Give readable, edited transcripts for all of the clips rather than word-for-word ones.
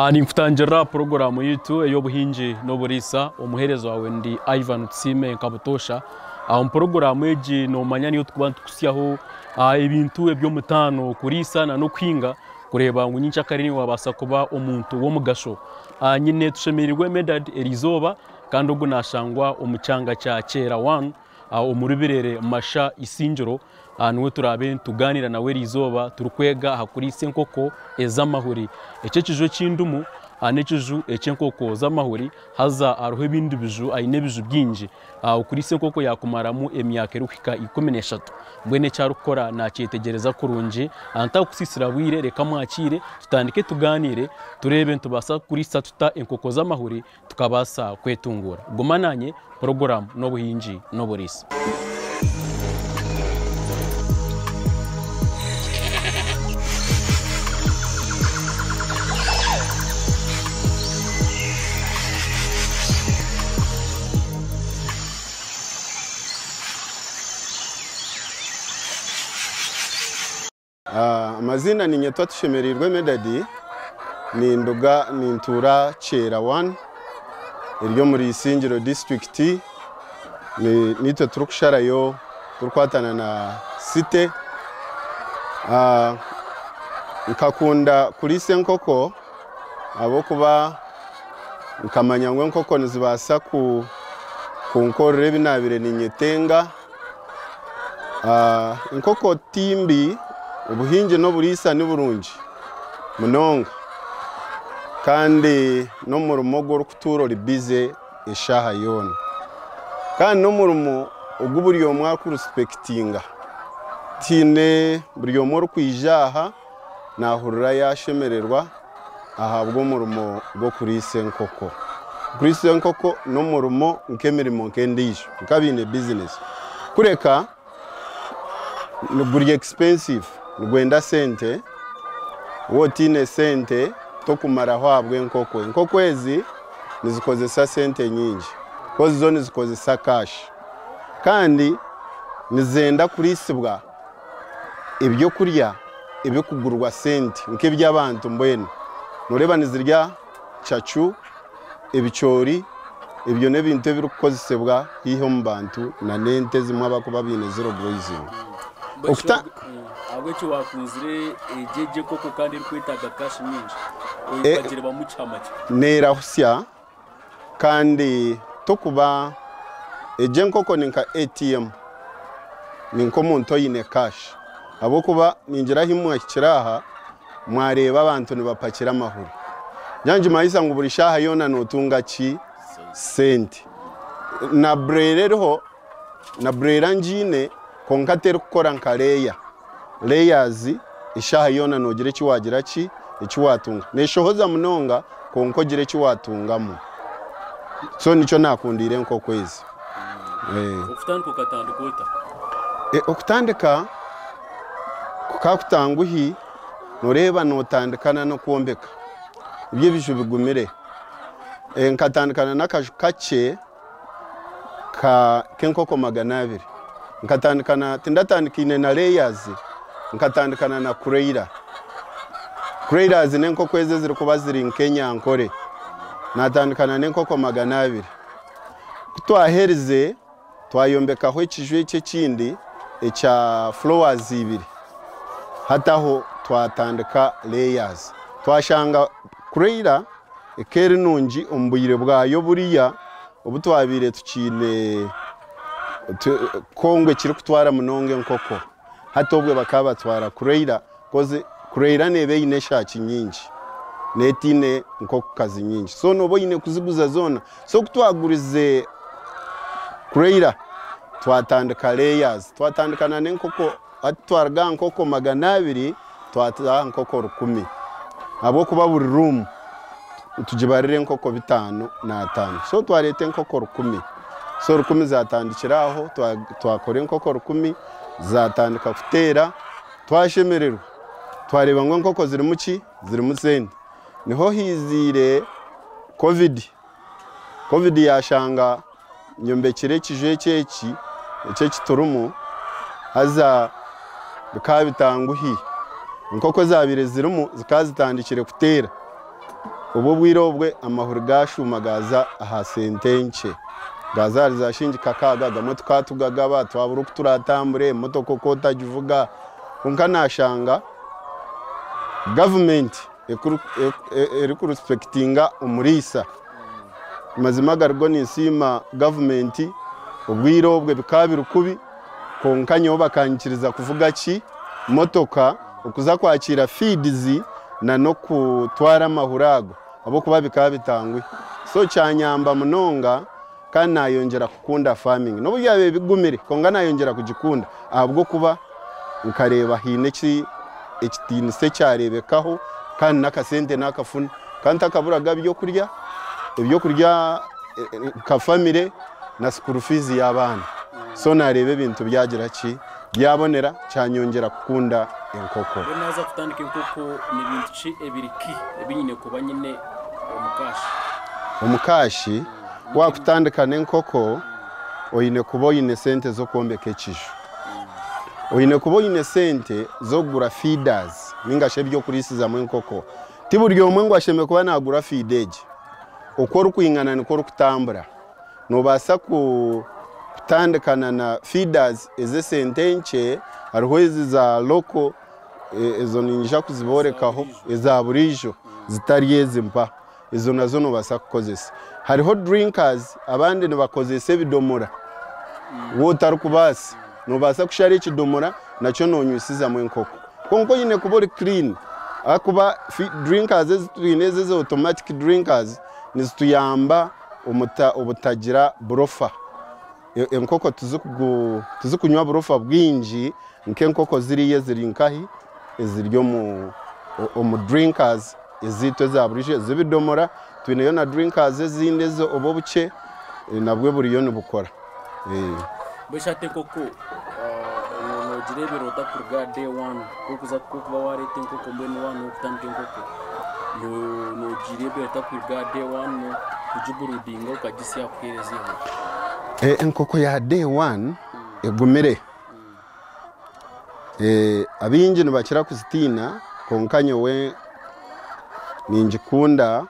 Ninkutangirira aha puroguraamu yaitu ey'obuhingi n'oburiisa. Omuheereza waawe ndi Ivan Tusiime nka butoosha. Omu puroguraamu egi noomanya niyo turikuba nitukuhitsyaho ebintu eby'omutaano kuriisa n'okuhinga kureeba ngu nyenkyakare niiwe waabaasa kuba omuntu w'omugasho. Nyine Tushemereirwe Medard eriizooba kandi ogu naashangwa omu kyanga kya Kyera One. Omuri Birere Masha Isingiro niwe turaabe nitugaaniira nawe eriizooba turikwega aha kuriisa enkoko ez'amahuri. Eki ekiju eki ndimu n'ekiju eky'enkoko z'amahuri haza hariho ebindi biju, aine ebiju bingi. Okuriisa enkoko yaakumaramu emyaka erikuhika 13. Mbwenu eki arikukora naakyetegyereza kurungi. Ntakusiisira bwire reka mwakiire tutandike tugaaniire tureebe nitubaasa kuriisa tuta enkoko z'amahuri tukabaasa kwetunguura. Guma naanye, puroguraamu n'obuhingi n'oburiisa. Amaziina ninyetwa Tushemereirwe Medard, ninduga nintuura Kyera one eri omuri Isingiro disiturikiti, niitwe turikusharayo turikwatana na city. Nkakunda kuriisa enkoko ahabw'okuba nkamanya ngu enkoko nizibaasa kunkorera ebi naabaire ninyetenga. Enkoko ti mbi, obuhingi n'oburiisa ni burungi munonga kandi n'omurimo ogu orikutuura ori bize eshaaha yoona. Kandi n'omurimo ogu buri omwe arikurisipekitinga, tihaine buri omwe orikwija aha naahurira yaashemererwa ahabw'omurimo gw'okuriisa enkoko. Okuriisa enkoko n'omurimo nk'emirimo nk'endiijo nk'abaine bizinesi kureka guri expensive nigwenda sente, waaba otaine sente tokumaraho ahabw'enkoko. Enkoko ezi nizikozesa sente nyingi ahakuba zo nizikozesa cash kandi nizenda kuriisibwa ebyokurya ebirikugurwa sente nk'eby'abantu mbwenu. Nooreeba nizirya cacu, ebicoori, ebyo n'ebintu ebirikukozesebwa haihi omu bantu n'ente ezimwe abarikuba baine zero grazing. Okuta Ahabw'enki waakunzire egi egi enkoko kandi erikwetaaga cash nyingi? Okagireebamu kihama ki? Neerahusya Kandi tokuba egyo enkoko ni nka ATM, ni nk'omuntu oine cash ahabw'okuba ningira ahi mwahikire aha mwareeba abantu nibapakira amahuri. Nangimanyisa ngu buri shaaha yoona notunga ki? Sente. Na broiler eriho, na broiler ngiine kwonka terikukora nka layer. Layers eshaaha yoona noogira eki waagira ki? Eki waatunga. Neeshohoza munonga kwonka ogira eki waatungamu. So nikyo naakundiire enkoko ezi. Okutandika okatandika ota? Okutandika kukaba kutanguhi, nooreeba nootandika n'okwombeka. Ebyo ebiju bigumire. Nkatandika n'akaju kakye. k'enkoko 200. Nkatandika na, tindatandikaine na layers, nkatandikana na kuroiler. Kuroilers n'enkoko ezi ezirikuba ziri nk'enyankore. Natandikana n'enkoko 200. Ku twaherize, twayombekaho ekiju eki ekindi ekya floors ibiri. Hati aho twatandika layers. Twashanga kuroiler Eka eri nungi omu bwire bwayo buriya obu twabaire tukiine Congo ekirikutwara munonga enkoko. Hati obwe bakaba batwara Kureira coz Kureira neeba eine eshaaki nyingi neetaine nkokokazi nyingi so nooba oine kuziguza zoona. So ku twagurize Kureira twatandika layers, twatandika n'enkoko Hati twaruga aha nkoko 200 twata aha nkoko 1000 ahabw'okuba buri ruumu nitugibarira enkoko 55 so twareeta enkoko 1000 so 1000 zatandikira aho twakora enkoko 1000 zatandika kuteera twashemererwa twareeba ngu enkoko zirimu ki? Zirimu sente. Niho haiziire covid, covid yashanga Nyombekire ekiju eki eki eki eki turimu haza bikaba bitanguhi. Enkoko ezaabaire zirimu zikaba zitandikire kuteera. Obwo obwire obwe amahuri gaashuuma gaaza aha sente nkye, gaaza ahari za shilingi kakaaga, agamwe tukaba tugagaba twabura oku turatambure, emotoka oku otagivuga. Kwonka naashanga gavumenti erikurusipekitinga omuriisa. Amazima agarigo ninsiima gavumenti, obwire obwe bikaba biri kubi kwonka nyowe bakanyikiriza kuvuga ki motoka okuza kwakiira feeds na n'okutwara amahuri ago ahabw'okuba bikaba bitanguhi. So kyanyamba munonga kandi nayongyera kukunda farming n'obu byabaire bigumire kwonka nayongyera kugikunda ahabw'okuba nkareeba haine eki ekitiinisa ekyareebekaho kandi n'akasente nakafuna kandi ntakaburaga byokurya, ebyokurya nka famire na school fees y'abaana. So nareeba ebintu byagira ki byabonera kyanyongyera kukunda enkoko. Mbwenu naaza kutandika enkoko ni bintu ki ebiri ki ebi nyine kuba nyine omu kaashi? Omu kaashi waakutandika n'enkoko oine kuba oine sente z'okwombeka ekiju. Oine kuba oine sente z'okugura feeders ninga shi eby'okuriisizamu enkoko. Ti buri omwe ngu ashemereire kuba naagura feeder egi. Oku orikwingana nikwo orikutambura. Noobaasa kutandikana na feeders ez'esente nkye, hariho ezi za local ezo niinyija kuziboorekaho eza buriijo zitari ezi mpa. Ezo nazo noobaasa kukozesa. Hariho drinkers abandi nibakozesa ebidomora. Waaba otarikubaasa, noobaasa kushara ekidomora nakyo noonywisizamu enkoko. Kwonka oine kuba ori clean ahakuba drinkers ezi twine ezi eza automatic drinkers nizituyamba obutagira burofa. Enkoko tizikunywa burofa bwingi nk'enkoko ziriya eziri nkahi eziri omu drinkers ezaitu eza buriijo ez'ebidomora. Twineyo na drinkers ezindi obu obukye nabwo buriyo nibukora. Mbwenu shi hati enkoko noogireebera ota kuruga aha day one kokuba waareeta enkoko mbwenu waaba nookutandika enkoko noogireebera ota kuruga aha day one kugiburudinga okagisya kuheereza ihuri? Enkoko ya day one egumire. Abaingi nibakira kuzitiina kwonka nyowe ningikunda.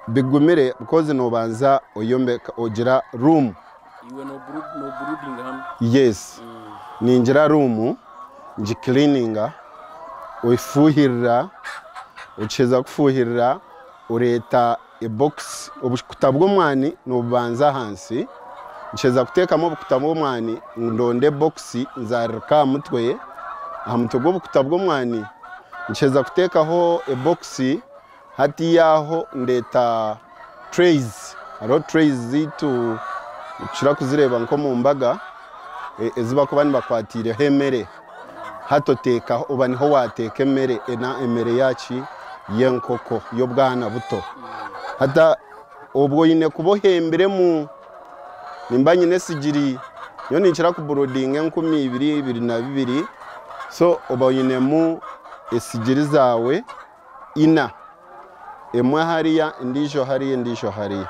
Bigumire because noobanza oyombeka ogira room. Iwe noburudinga hanu? Yes. Ningira room ngikiliininga, ofuuhirira, okiheza kufuuhirira oreeta ebokisi, obukuta bw'omwani noobubanza ahansi, nkiheza kuteekamu obukuta bw'omwani ndonda ebokisi nzaaririka aha mutwe, aha mutwe gw'obukuta bw'omwani, nkiheza kuteekaho ebokisi hatiiya aho ndeeta trays, hariho trays zaitu nitukira kuzireeba nk'omu mbaga ezi barikuba nibakwatiireho emere, hati oteekaho oba niho waateeka emere emere yaaki y'enkoko y'obwana buto. Hati obwo oine kuba ohembiremu, nimba nyine esigiri, nyowe ninkira kuburudinga 2000, 22, so oba oinemu esigiri zaawe ina, emwe hariya, endiijo hariya, endiijo hariya.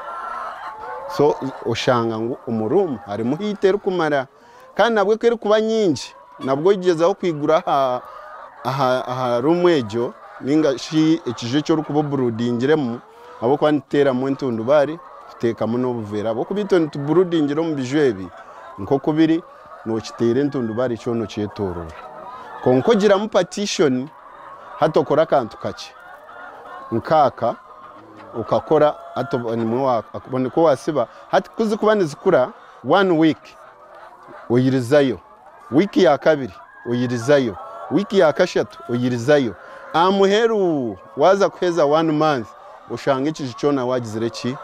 So oshanga ngu omu ruumu harimu hiita erikumara kandi nabwo ku erikuba nyingi nabwo ogyezaho kwigura aha ruumu egyo ninga shi ekiju eki orikuba oburudingiremu ahabw'okuba nituteeramu entundubaare tuteekamu n'obuveera ahabw'okuba itwe nituburudingira omu biju ebi nk'oku biri nookiteera entundubaare kyona okyetooroora. Kwonka ogiramu partition hati okora akantu kakye nkaaka okakora hati nikwo waasiba hati ku zikuba nizikura one week oyirizayo, wiiki ya kabiri oyirizayo, wiiki ya kashatu oyirizayo, aha muheru waaza kuheeza one month oshanga ekiju kyona waagizire ki?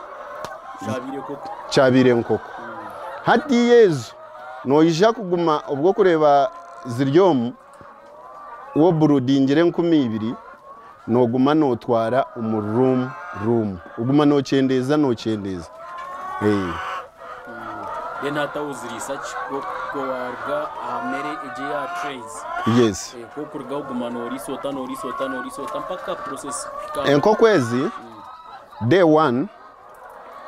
Kyabaire enkoko. Hatiiya ezo noija kuguma obwo okureeba ziri omu woburudingire 2000 noguma notwara omu room room oguma nokyendeeza nokyendeeza. Then hati aho oziriisa ki? Ku waruga aha mere egi eya trays. Yes. Ku okuruga oguma noriisa ota noriisa ota noriisa ota mpaka process kuhika. Enkoko ezi day one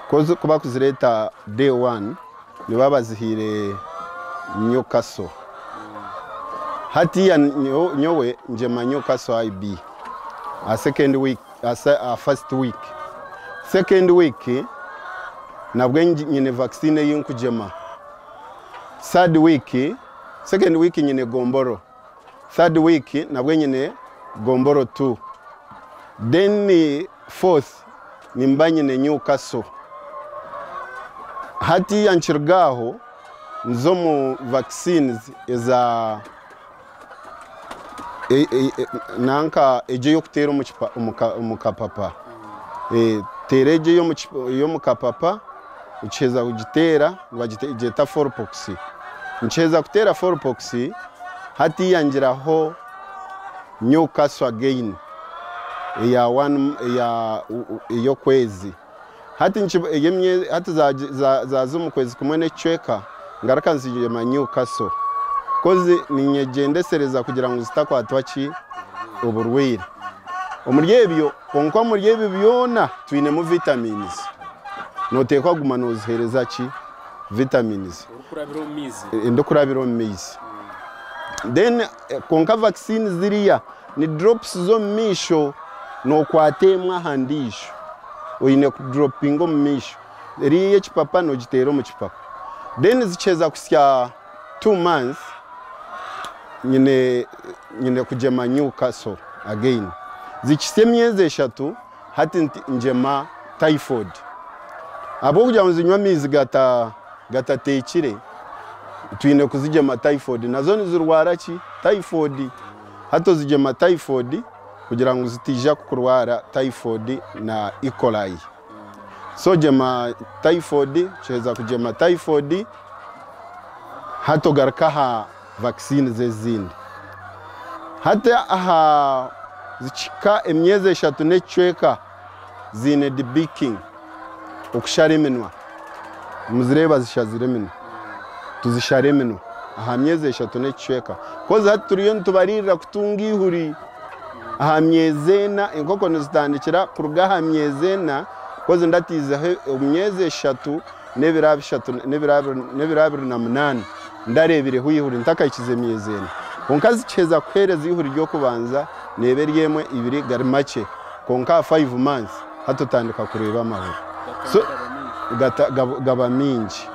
ku bakuzireeta day one nibaba bazihaire Newcastle. Hatiiya nyowe ngyema Newcastle IB aha second week, aha first week. Second week nabwe nyine vaccine ei nkugyema. Third week, second week nyine gomboro. Third week nabwe nyine gomboro 2. Then fourth nimba nyine Newcastle. Hatiiya nkiruga aho nza omu vaccines eza nanka egyo ey'okuteera omu kapapa. Teera egyo ey'omu kapapa, okiheza kugiteera nibagyeta forepox. Nkiheza kuteera forepox, hatiiya ngiraho Newcastle again eya one eya ey'okwezi. Hati hati zaaza omu kwezi kumwe n'ekicweka ngaruka nzigyema Newcastle. Kozi ninyegyendesereza kugira ngu zitakwatwa ki oburwaire. Omuri ebyo kwonka omuri ebyo byona twinemu vitamins. Noteekwa kuguma noziheereza ki vitamins. Orikurabira omu maizi. Ndikurabira omu maizi. Then kwonka vaccine ziriya ni drops z'omu maisho nokwata emwe aha ndiijo. Oine kuduropinga omu maisho. Eriya ey'ekipapa nogiteera omu kipapa. Then zikiheza kuhitsya 2 months nyine kugyema Newcastle again. Zikihitsya emyezi 3 hati ngyema typhoid. Ahabw'okugira ngu nizinywa amaizi gatateekire, twine kuzigyema typhoid. Nazo nizirwara ki? Typhoid. Hati ozigyema typhoid kugira ngu zitaija kukurwara typhoid na E. coli. So ogyema typhoid, okiheza kugyema typhoid, hati ogaruka aha vaccines ezindi. Hati aha zikihika emyezi 3 n'ekicweka ziine debeaking, okushara eminwa. Nimuzireeba zishazire eminwa. Tuzishara eminwa aha myezi 3 n'ekicweka. Kozi hati turiyo nitubariirira kutunga eihuri. Aha myezi 4 enkoko nizitandikira kuruga aha myezi 4 kozi ndatiizeho emyezi 3 n'ebiro 30 n'ebiro 28 ndareebireho eihuri ntakahikize emyezi 4. Kwonka zikiheza kuheereza eihuri ry'okubanza neeba eri emwe, ibiri gari makye. Kwonka aha 5 months hati otandika kureeba amahuri. So gaba mingi.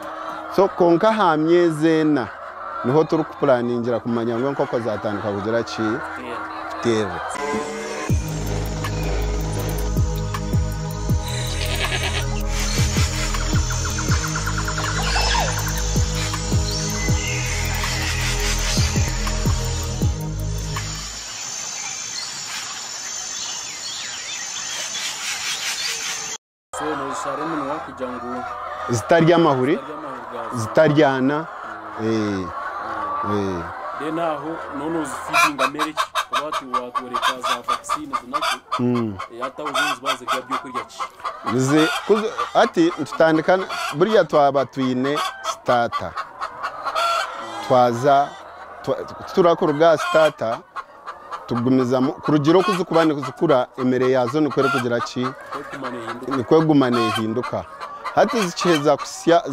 So kwonka aha myezi 4 niho turikupuraningira kumanya ngu enkoko zatandika kugira ki? Kuteera. So nozishara eminwa kugira ngu zitarya amahuri, zitarya amahuri gazo. Zitaryana. Then aho none ozifeedinga mere ki? Kuba watworeka za vaccine zinaki, hati aho zo niziba zirya byokurya ki? Hati nitutandika burya twaba twine starter, twaza turakuruga aha starter tugumizamu kurugira oku zikuba nizikura, emere yazo nikwo erikugira ki? Kweguma nehinduka. Nikwo eguma nehinduka. Hati zikiheza kusya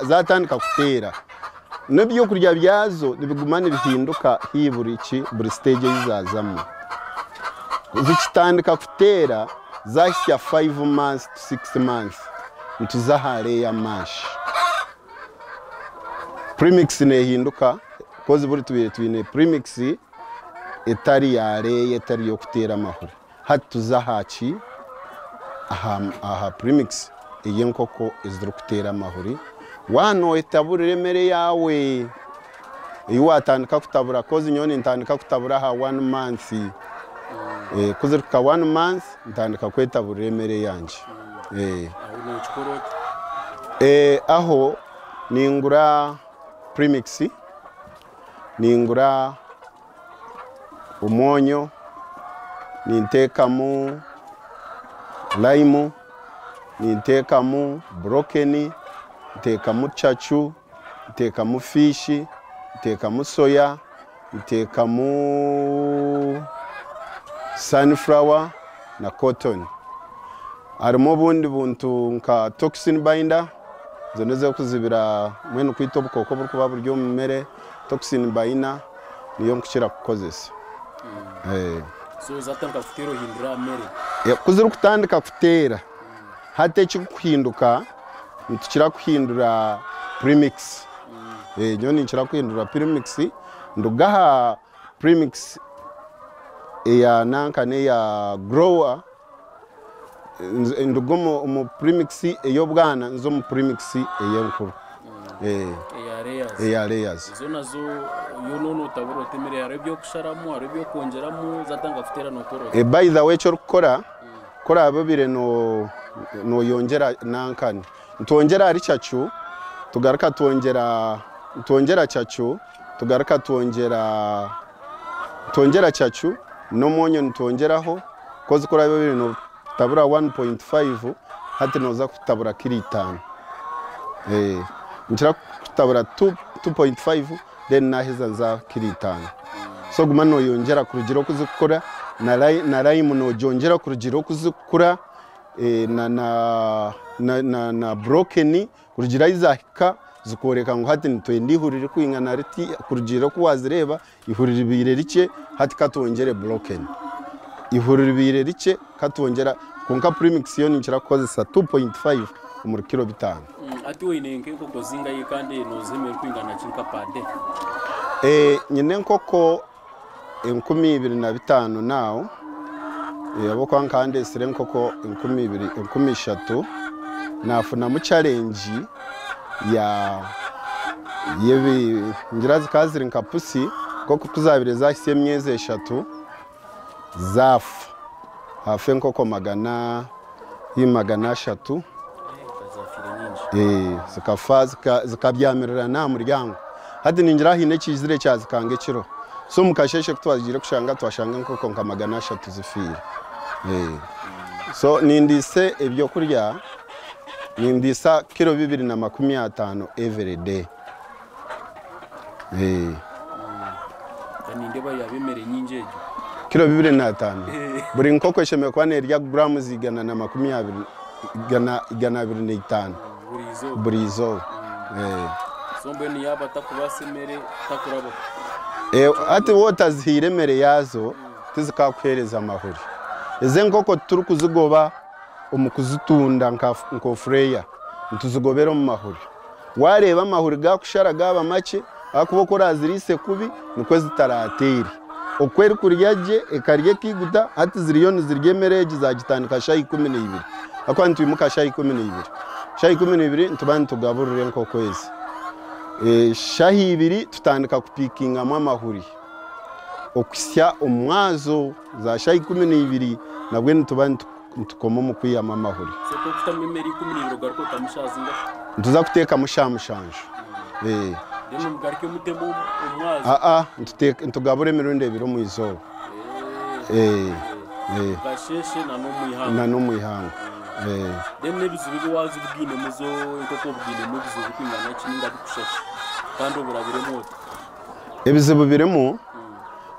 zatandika kuteera, n'ebyokurya byazo nibiguma nibihinduka haihi buri ki buri stage ei zazamu. Zikitandika kuteera zahitsya 5 months to 6 months nituza aha layer mash. Premix nehinduka kozi buri tubaire twine premix etari ya layer, etari y'okuteera amahuri. Hati tuza aha ki aha premix ey'enkoko ezirikuteera amahuri. Waaba notaburira emere yaawe ei watandika kutabura, kozi nyowe nintandika kutabura aha one month. Ku zirikuhika one month ntandika kwetaburira emere yangye. Aho nokikora ota? Aho ningura premix, ningura omwonyo, ninteekamu lime, ninteekamu broken, nteekamu cacu, nteekamu fish, nteekamu soya, nteekamu sunflower na cotton. Harimu obundi buntu nka toxin binder, ezo n'ez'okuzibira mbwenu kwita obukooko oburikuba buri omu mere. Toxin binder niyo nkukira kukozesa. So zatandika kuteera ohindura aha mere. Ku zirikutandika kuteera Hati ekirikuhinduka nitukira kuhindura premix. Nyowe ninkira kuhindura premix nduga aha premix eya nanka n'eya grower nduga omu premix ey'obwana nza omu premix ey'enkuru. Eya layers. Eya layers. Ezo nazo yo notabura ota emere hariho ebyokusharamu hariho ebyokwongyeramu zatandika kuteera nokora ota? By the way eki orikukora ku oraabe obaire noyongyera nankani nitwongyera ahari cacu tugaruka twongyera nitwongyera cacu tugaruka twongyera nitwongyera cacu n'omwonyo nitwongyeraho kozi ku oraabe obaire notabura 1.5 hati noza kutabura kiro itaano. Nkira kutabura 2.5 then naheza nza kiro itaano. So guma noyongyera kurugiirira oku zirikukura na lime nogyongyera kurugiirira oku zirikukura na broken kurugiirira ahu zahika zikworeka ngu hati nitwenda eihuri ririkwingana riti kurugiirira oku wazireeba eihuri ribaire rikye hati katwongyere broken. Eihuri ribaire rikye katwongyera kwonka premix yo ninkira kukozesa 2.5 omuri kiro 5. Hati oine nk'enkoko zingahi kandi noziha emere erikwingana ki nka per day? Nyine enkoko 2500 now ahabw'okuba nkaba ndeetsire enkoko 2000 3000 nafunamu challenge ya yebi ningira zikaba ziri nka pusi nk'oku kuzabaire zahitsya emyezi 3 zaafa haafa enkoko magana 300 zikafa zikabyamirirana aha muryango. Hati ningira haine ekiizire kyazikanga ekiro. So omu kasheeshe ku twagiire kushanga twashanga enkoko nka 300 zifiire. So nindiisa ebyokurya nindiisa kiro 250 every day. Nindeeba yaaba emere nyingi egyo. Kiro 25 buri nkoko eshemereire kuba nerya grams 120 125 buri izooba. So mbwenu yaaba atakubaasa emere takurabaho? Hati waaba otazihaire emere yaazo tizikakuheereza amahuri. Ezi enkoko titurikuzigoba omu kuzitunda nka ofureeya nituzigobera omu mahuri. Wareeba amahuri gakushara gaba makye ahakuba oku oraziriise kubi nikwo zitarateere. Oku erikurya gye ekarya ekaiguta hati ziriyo nizirya emere egi zagitandika shaaha 12 ahakuba nitwimuka shaaha 12. Shaaha 12 nituba nitugaburira enkoko ezi. Shaaha 2 tutandika kupiikingamu amahuri okuhitsya omu mwazo za shaaha 12 nabwe nituba nitukoma omu kwihamu amahuri. So okutamu emere 12 ogaruka otamu shaaha zingahi? Nituza kuteekamu shaaha 7. Then mugaruke mutemu omwazo? Nitugabura emirundi 2 omu izooba. Kasheeshe na n'omwihangwe. Na n'omwihangwe. Then n'ebizibu ebi waaza obwinemu zo enkoko obwinemu ebizibu bikwingana ki ninga bikushasha kandi oburabiremu ota? Ebizibu birimu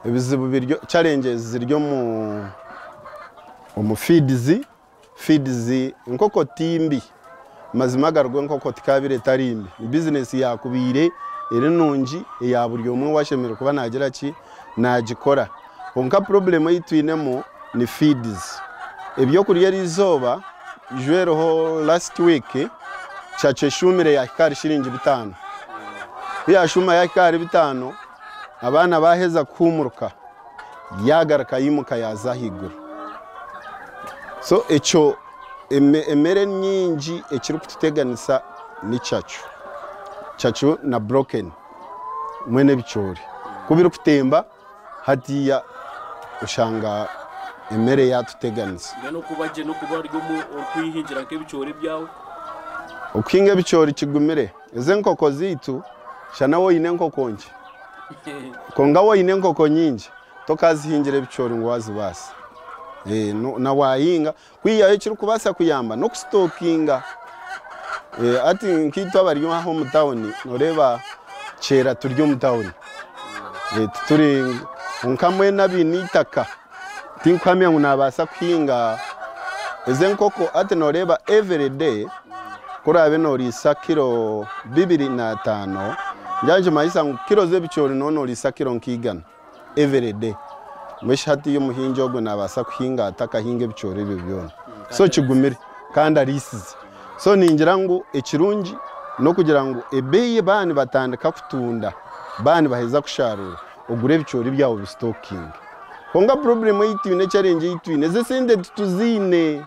ebizibu biryo challenges ziri omu feeds enkoko timbi. Mazima agarugwa enkoko tikabire etari mbi. Ni bizinesi yakubaire eri nungi eya buri omwe owashemereire kuba nagira ki nagikora. Kwonka problem ei twinemu ni feeds. Ebyokurya eriizooba jwereho last week cacu eshumire yahika ahari shiringi 5. Ku yashuma yahika ahari 5 abaana baheza kuhumuruka yagaruka yimuka yaza ahaiguru. So ekyo emere nyingi ekirikututeganisa ni cacu. Cacu na broken mwene ebicoori. Ku birikutemba hatiya oshanga emere yatuteganisa. Mbwenu okuba gye n'okuba ori orikwehingira nk'ebicoori ebyawe? Okuhinga ebicoori kigumire. Ezi enkoko zaitu shana waaba oine enkoko nkye. Kwonka waaba oine enkoko nyingi tokazihingira ebicoori ngu wazibaasa. Na wahinga kwihaho ekirikubaasa kuyamba n'okusitokinga. Hati nkaitwe abari aha omu tawuni noreeba kyera turi omu tawuni. Tituri nka mbwenu abaine eitaka tinkuhamya ngu nabaasa kuhinga ezi enkoko hati noreeba every day ku oraabe noriisa kiro 25 ngira nikimanyisa ngu kiro z'ebicoori nooba noriisa kiro nka 100 every day. Mbwenu hati omuhingi ogwo nabaasa kuhinga ata akahinga ebicoori ebyo byona. So kigumire. Kandi ariisize. So ningira ngu ekirungi n'okugira ngu ebeeyi baaba nibatandika kutunda, baaba nibaheza kusharuura, ogure ebicoori byawe obisitokinge. Kwonka problem ei twine, challenge ei twine, ezo esente tituziine.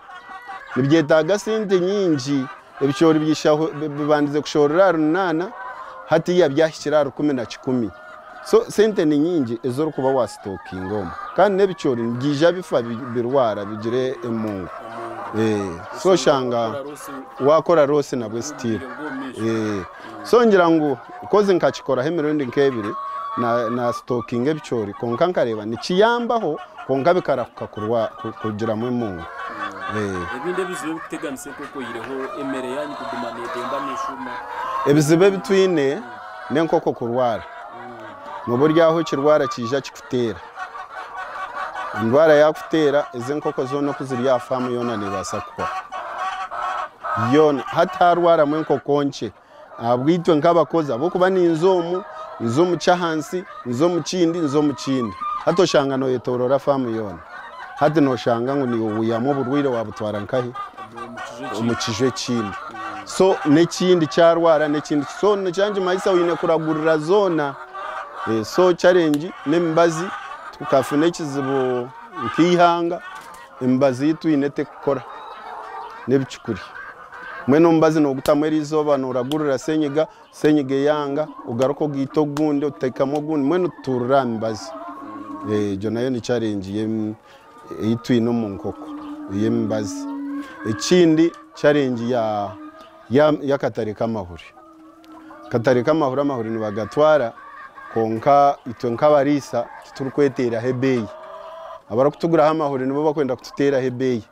Nibyetaaga sente nyingi. Ebicoori bibandize kushohorera aha runaana, hatiiya byahikire aha 11. So sente ni nyingi ezi orikuba wasitokinga omu. Kandi n'ebicoori nibyija bifa birwara bigire emungu. So oshanga wakora loss nabwe still. So ngira ngu kozi nkakikoraho emirundi nk'ebiri nasitokinga ebicoori kwonka nkareeba nikiyambaho kwonka bikarahuka kugiramu emungu. Ebindi ebizibu ebirikuteganisa enkoko oyihireho emere yaanyu kuguma neetemba neeshuuma? Ebizibu ebi twine n'enkoko kurwara. Nooba ori aho ekirwara kiija kikuteera. Endwara yaakuteera ezi enkoko zoona oku ziri aha faamu yoona neebaasa kuhwaho. Yoona. Hati haarwaramu enkoko nkye, ahabw'itwe nk'abakozi ahabw'okuba ninza omu, nza omu ky'ahansi, nza omu kindi, nza omu kindi. Hati oshanga nooyetooroora faamu yoona. Hati nooshanga ngu niiwe wiihamu oburwaire waabutwara nkahi? Omu kiju ekindi. So n'ekindi kyarwara n'ekindi so nikyangimanyiisa oine kuragurira zoona. So challenge n'emibazi tukafuna ekizibu nk'eihanga emibazi ei twine tekukora n'ebicukuri. Mbwenu omubazi noogutamu eriizooba nooragurira senyiga, senyiga eyanga ogaruka ogaita ogundi oteekamu ogundi mbwenu tuturira aha mibazi. Egyo nayo ni challenge ei twine omu nkoko ey'emibazi. Ekindi challenge y'akatare k'amahuri. Akatare k'amahuri amahuri nibagatwara kwonka itwe nk'abariisa titurikweteeraho ebeeyi. Abarikutuguraho amahuri nibo barikwenda kututeeraho ebeeyi.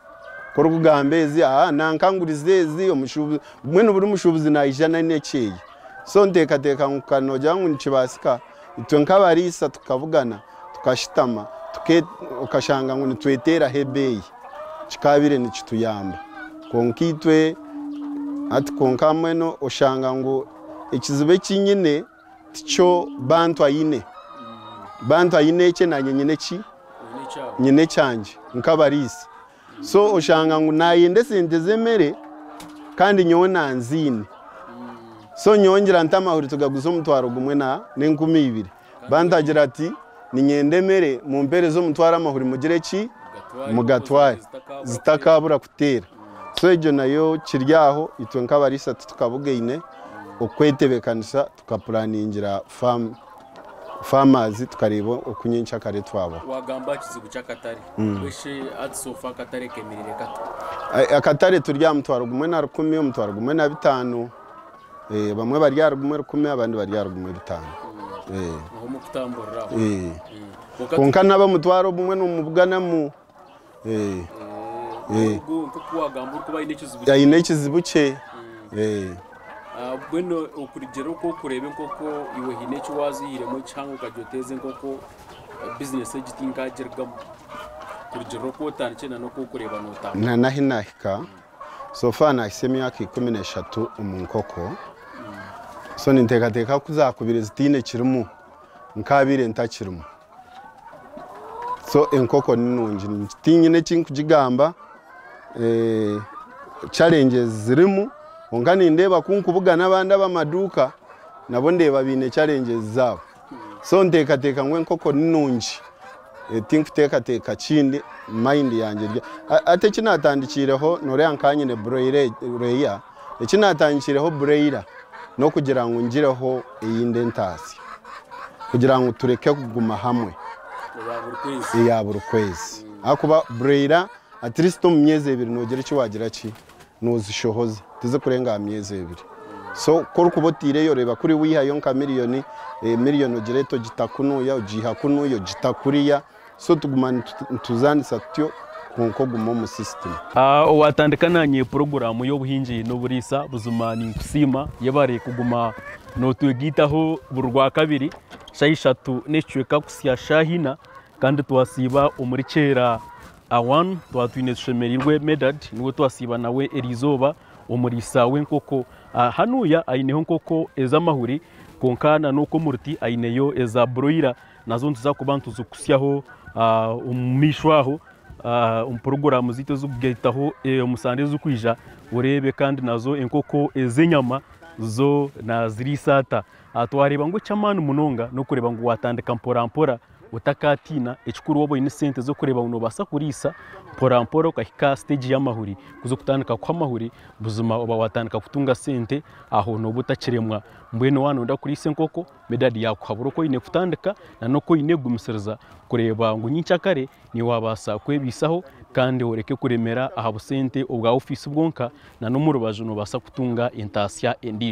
Ku orikugamba ezi, aa nanka ngurize ezi, omushuubuzi, mbwenu buri mushuubuzi naija n'ekyeye. So nteekateeka ngu ka noogira ngu nikibaasika itwe nk'abariisa tukabugana tukashutama okashanga ngu nitweteeraho ebeeyi kikaabaire nikituyamba. Kwonka itwe hati kwonka mbwenu oshanga ngu ekizibu eki nyine tikyo Bantu aine. Bantu aine ekye naanye nyine ki? Nyine ekyangye nk'abariisa. So oshanga ngu nayenda esente z'emere kandi nyowe nanziine. So nyowe ngira nti amahuri tugaguze 10,000 na 2000. Bantu agira ati niinyenda emere mumpereze omutwaro amahuri mugire ki? Mugatware zitakabura kuteera. So egyo nayo kiri aho itwe nk'abariisa titukabugaine okwetebeekanisa tukapuraningira farmers tukareeba oku nyencakare twabaho. Wagamba aha kizibu ky'akatare, mbwenu hati so far akatare kemereire kata? Akatare turi aha 10,000, 15,000. Bamwe bari aha 1,100 abandi bari aha 1,500. Aho mukutamburira aho. Kwonka n'ab'omutwaro obumwe nomubuganamu. Nk'oku wagamba orikuba aine ekizibu Aine ekizibu kye. Mbwenu okurugiirira oku orikureeba enkoko iwe haine eki waziihiremu ekihango okagira oti ezi enkoko bizinesi egi tinkagirigamu kurugiirira oku otandikire na n'oku orikureeba nootambura. Na n'ahi naahika, so far naahitsya emyaka 13 omu nkoko, so ninteekateeka ku zaakubire zitaine kirimu nkaabaire ntakirimu. So enkoko ni nungi tinyine eki nkugigamba, challenges zirimu kwonka nindeeba ku nkubugana abandi ab'amaduuka nabo ndeeba baine challenges zaabo. So nteekateeka ngu enkoko ni nungi tinkuteekateeka kindi mind yangye eri hati eki naatandikiireho nooreeba nka nyine broiler, eki naatandikiireho broiler n'okugira ngu ngireho eyindi entaasya kugira ngu tureke kuguma hamwe eya buri kwezi ahakuba broiler at least omu myezi 2 noogira eki waagira ki noozishohoza tizikurenga aha myezi 2. So ku orikuba otaireyo oreeba kuri wihayo nka miliyoni, miliyoni ogireeta ogita kunuya ogiiha kunuya ogita kuriya so tuguma nituzaanisa tutyo kwonka oguma omu system. Owatandika naanye puroguraamu y'obuhingi n'oburiisa buzima ninkusiima yebare kuguma nootwegaitaho buri Rwakabiri shaaha 3 n'ekicweka kuhitsya shaaha 4 kandi twasiiba omuri Kyera A1 twaba twine tushemereirwe Medard niwe twasiiba nawe eriizooba omuriisa w'enkoko. Hanuya aineho enkoko ez'amahuri kwonka na n'oku omu ruti aineyo eza broiler nazo nituza kuba nituzikutsyaho omu maisho aho. Omu puroguraamu zaitu ezirikugaitaho omu sande ezirikwija oreebe kandi nazo enkoko ez'enyama zo naaziriisa ata. Twareeba ngu eky'amaani munonga n'okureeba ngu waatandika mporampora otakaatiina, ekikuru waaba oine esente z'okureeba ngu noobaasa kuriisa mporampora okahika aha siteegi y'amahuri kuza kutandika kuha amahuri buzima oba waatandika kutunga sente aho nooba otakiremwa. Mbwenu waaba nooyenda kuriisa enkoko, Medard yaakuhabura oku oine kutandika n'oku oine kugumisiriza kureeba ngu nyenkyakare niwabaasa kwebaisaho kandi oreke kuremera aha busente obwa ofiisi bwonka n'omu rubaju noobaasa kutunga entaasya endiijo.